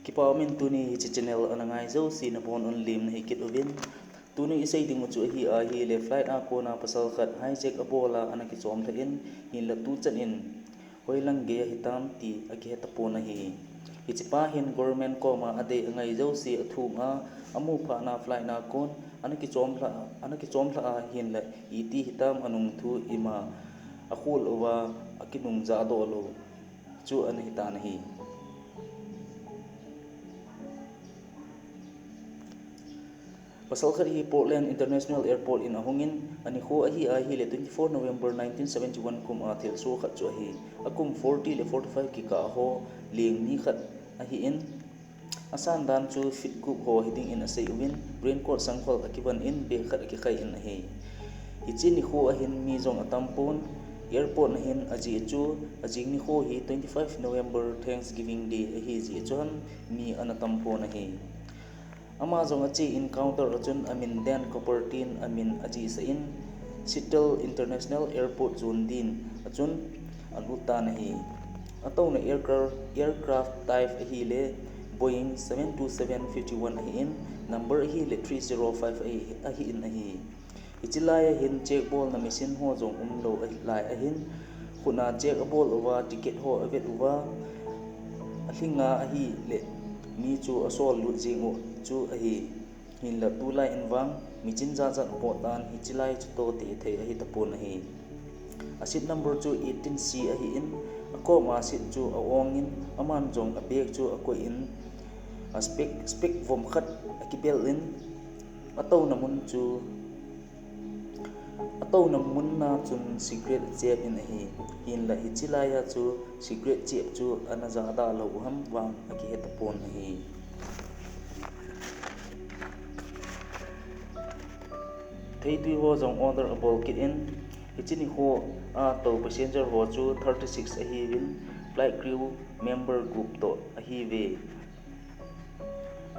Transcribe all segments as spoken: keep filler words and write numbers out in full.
Kipa umin, tuni hiche channel ana ngai jouse nabonun lim nahi kit uvin. Tuni isei ding u chu ahi ahile, flight a kona pasal khat hijack abol a ana kichom lhah in, hinla tuchan in hoilang gei ahitam ti akihe tapon ahi. Hichepa hin government koma adei angai jouse athum a, amu phat na flight na kon ana kichom lhah, ana kichom lhah a, hinla iti hitam anung thu ima akhol uva akinung jahdoh lou chu ana hitan ahi. Pasal khat hi Portland International Airport in ahungin, anikho ahi ahile twenty-four November nineteen seventy-one kum a thilsoh khat chu ahi. Akum forty le forty-five kikah ho leng mi khat ahin, asan dan chu feet gup ho hiding in asei uvin, raincoat sangkhol akivan in bag khat akikhai in ahi. Hiche nikho ahin mi jong atampon, airport na hin ajeh chu, ajing nikho hi twenty-five November, Thanksgiving Day ahi jeh chu ham mi ana tampon ahi. Ama jong ache in counter a chun amin Dan Cooper tin amin ajihsah in, Seattle International Airport jon din a chun alut tan ahi. Atouna aircraft, aircraft type ahile Boeing seven two seven fifty-one ahin, number ahile three zero five ahi, ahin ahi. Hiche lai a hin check bolna machine ho jong umlou ahi, lai ahin, khut a check abol uva, ticket ho avet uva, alhing a ahile mi chu asol lut jing u chu ahi. Hinla tulai in vang mi chin jat jat apot tan, hiche lai chu toh tethei ahi tapon ahi. A seat number chu eighteen C ahin, akoma seat chu a-ong in, aman jong a bag chu akoi in, a spec, spec vom khat akibel in, atouna mun chu, atouna mun na chun cigarette achep in ahi. Hinla hiche lai a chu cigarette chep chu ana jahda lou u ham vang akihe tapon ahi. Theitui ho jong order abol kit in, hiche nikho a tou passenger ho chu thirty-six ahiuvin, flight crew member gup toh ahiuve.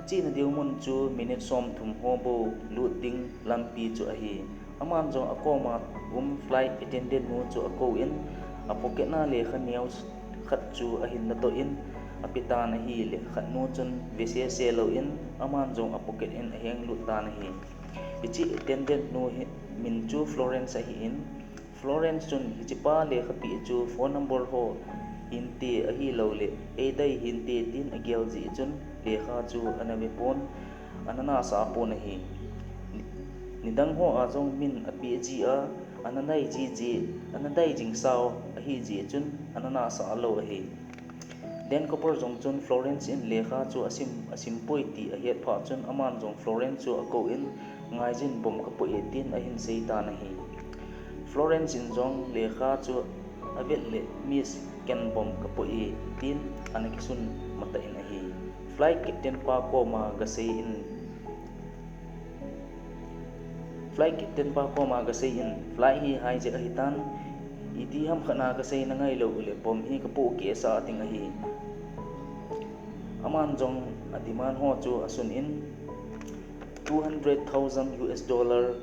Achena diu mun chu minute somthum ho bou lut ding lampi chu ahi. Aman jong akoma um flight attendant nu chu akou in, a pocket na lekha neo khat chu ahin natoh in, apetan ahile, khat nu chun vesese lou in, aman jong a pocket in aheng lut tan ahi. Hiche attendant nu hi min chu Florence ahin, Florence chun hichepa lekha peh chu phone number ho hinte ahilouleh eidei hinte tin agel jeh chun lekha chu ana vepon, ana nasa pon ahi. Ni-, nidang ho a jong min apeh jeh a, ana dei jing jeh, ana dei jing sao ahi jeh chun ana nasa lou ahi. Dan Cooper jong chun Florence in lekha chu asim, asim poi ti ahet phat chun aman jong Florence chu akou in, ngaijin bom kapoh e tin ahin sei tan ahi. Florence in jong lekha chu avet le, Miss, ken bom kapoh e tin ana kisun matah in ahi. Flight captain pa koma gasei in, Flight captain pa koma gasei in, flight hi hijack ahitan, iti ham khat na kasei nangai lou uleh bom hi kapoh keh sah ding ahi. Aman jong a demand ho chu asun in, two hundred thousand U S dollar,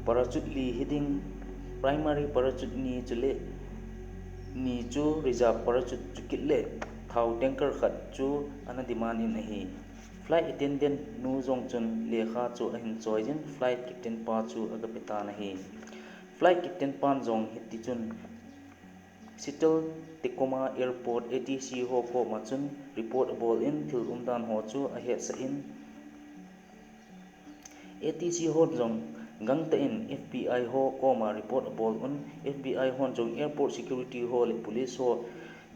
parachute li hiding, primary parachute ni chule ni chu reserve parachute chu kit le thao tanker khat chu ana demand in ahi. Flight attendant nu jong chun lekha chu ahin choijin, flight captain pa chu agape tan ahi. Flight captain pan jong hiti chun Seattle Tacoma Airport A T C ho koma chun report abol in, thil umdan ho chu ahetsah in, A T C hon jong gangtah in F B I ho koma report abol un, F B I hon jong airport security ho le police ho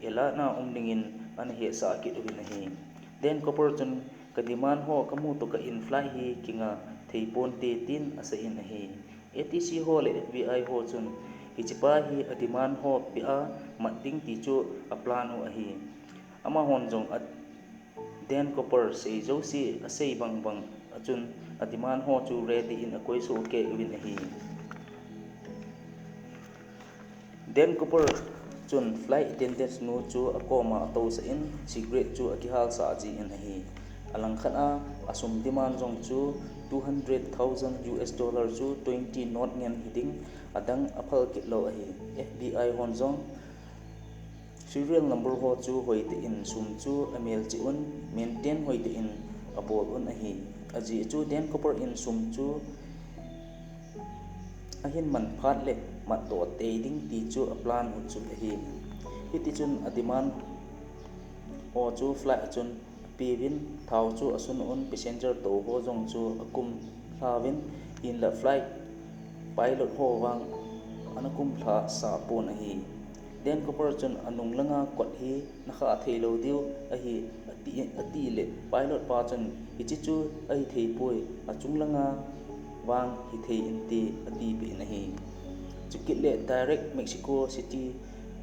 alert na um dingin ana hetsah kit uvin ahi. Dan Cooper chun, ka demand ho kamu tokah in flight hi kinga thei ponte tin asei in ahi. A T C ho le F B I ho chun, hichepa hi a demand ho peh a mat ding ti chu a plan u ahi. Amahon jong a Dan Cooper sei jouse asei bang bang a chun a demand ho chu ready in akoi soh kei uvin ahi. Dan Cooper chun flight attendant nu chu akoma atousah in cigarette chu akihalsah jin ahi. Alangkhat a, asum demand jong chu two hundred thousand U S dollar chu twenty note ngen hiding, adang aphal kit lou ahi. F B I hon jong Serial number ho chu hoitah in sum chu amel cheh un, maintain hoitah in abol un ahi. Ajeh chu Dan Cooper in sum chu ahin man phat le matdoh tei ding ti chu aplan u chu ahi. Hitichun ademand ho chu flight a chun apeuvin, thao chu asun un, passenger tou ho jong chu akum lhauvin, hinlah flight pilot ho vang ana kum lha sah pon ahi. Dan Cooper chun anung langa kot hi nakha theilou diu ahi, ati, ati le pilot pa chun hiche chu ahithei poi, achung langa vang hithei inte atipeh in ahi. Chukit le direct Mexico City,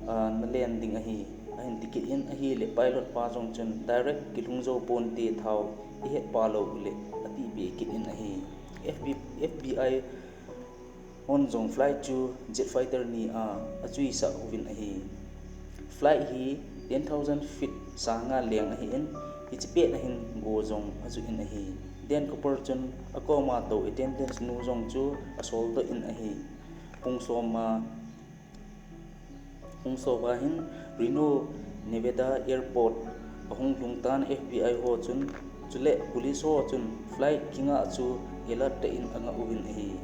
ah, naland ding ahi, ahin tikit in ahile pilot pa jong chun direct kilhung jou ponte, thao ihet pha lou uleh atipeh kit in ahi. FBI hon jong flight chu jet fighter ni a achuisah uvin ahi. Flight hi ten thousand feet sanga leng ahin, hiche pet ahin go jong ajuh in ahi. Dan Cooper chun akoma tou attendant nu jong chu asoldoh in ahi. Pung som a, pung som a hin Reno, Nevada Airport ahung lhung tan FBI ho chun, chule police ho chun flight kingah chu alert tah in angah uvin ahi.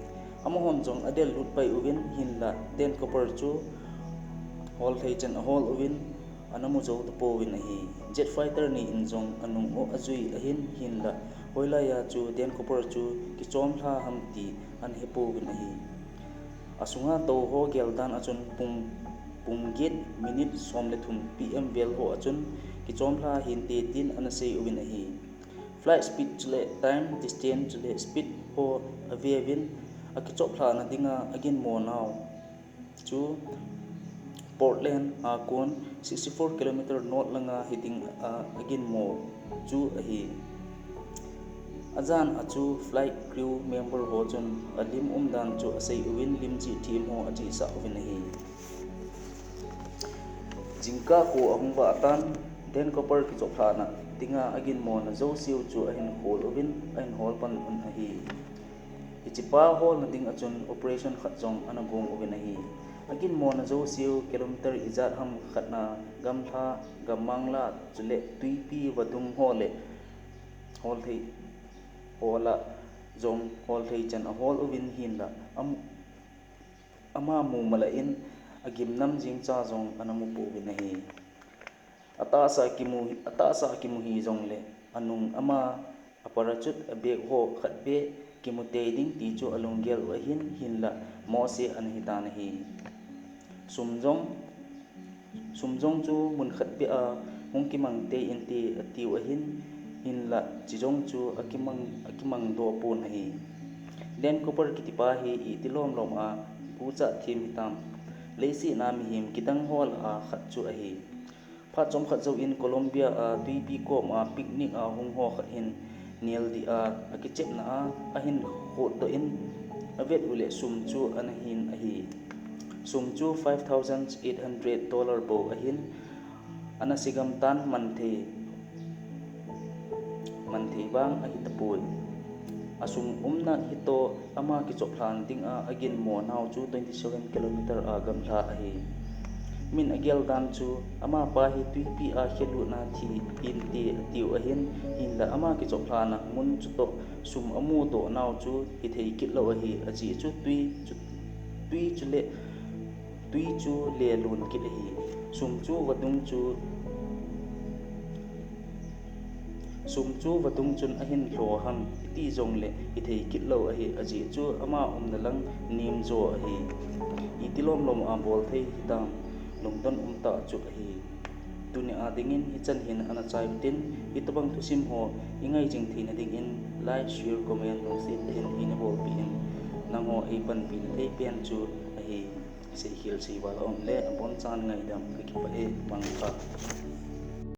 Amahon jong adel lut pai uvin, hinlah Dan Cooper chu holthei chan ahol uvin, ana mu jou tapouvin ahi. Jet fighter ni in jong anung u ajui ahin, hinlah hoilai a chu Dan Cooper chu kichom lha ham ti ana hepouvin ahi. Asunga tou ho gel dan a chun pung, pung get minute som le thum PM vel ho a chun kichom lha hinte tin ana sei uvin ahi. Flight speed chule time, distance chule speed ho aveuvin, akichop lhana dinga aginmo nau chu Portland a kon sixty-four kilometer north langa hiding a aginmo chu ahi. Ajan a chu flight crew member ho chun alim umdan chu asei uvin, lim chih them ho achisah uvin ahi. Jingkah kho ahung vah tan, Dan Cooper kichop lhana dinga aginmona jouseu chu ahin khol uvin, ahin hol pan un ahi. Hichepa holna ding a chun operation khat jong ana gong uvin ahi. Aginmona jouseu kilometer ijat ham khatna gamla, gammang la, chule twipi vadung ho le holthei, hola jong holthei chan ahol uvin, hinlah am-, ama mumala in agimnam jengcha jong ana mupouvin ahi. Atahsa kimu, atahsa kimu hijongle anung ama a parachute, a bag ho khat beh kimu tei ding ti chu alunggel u ahin, hinlah mohseh ana hitan ahi. Sum jong, sum jong chu mun khat beh a hung kimang tei inte atiu ahin, hinlah chijong chu akimang, akimang doh pon ahi. Dan Cooper kitipa hi itilom lom a gucha them hitam, leiset a mihem kidang ho lah a khat chu ahi. Phat chomkhat jouvin Colombia a twipi kom a picnic a hung ho khat hin nel dih a akichepna a ahin khotdoh in avet uleh sum chu ana hin ahi. Sum chu five thousand eight hundred dollar bou ahin, ana sigam tan, manthei, manthei vang ahitapoi. Asum umna hitoh ama kichoplhan dinga aginmo nau chu twenty seven kilometer a gamla ahi. Min agel dan chu amapa hi twipi a khelutna thi inte atiu ahin, hinlah ama kichoplhana mun chutoh sum amudoh nau chu hithei kit lou ahi, ajeh chu twi chu, twi chule, twi chu lelun kit ahi. Sum chu vadung chu, sum chu vadung chun ahin lho ham iti jongle hithei kit lou ahi, ajeh chu ama umna lang nemjo ahi. Itilom lom a bolthei hitam, lungdon umtah chu ahi. Tunia dingin hichan hin ana chai utin, hitobang thusim ho ingai jing theina dingin like, share, comment, lungset tah in eina bolpeh in, nangho eipanpi na thei pen chu ahi. Seikhel seival aum le abonchan ngaidam, kakipah e, mangpha.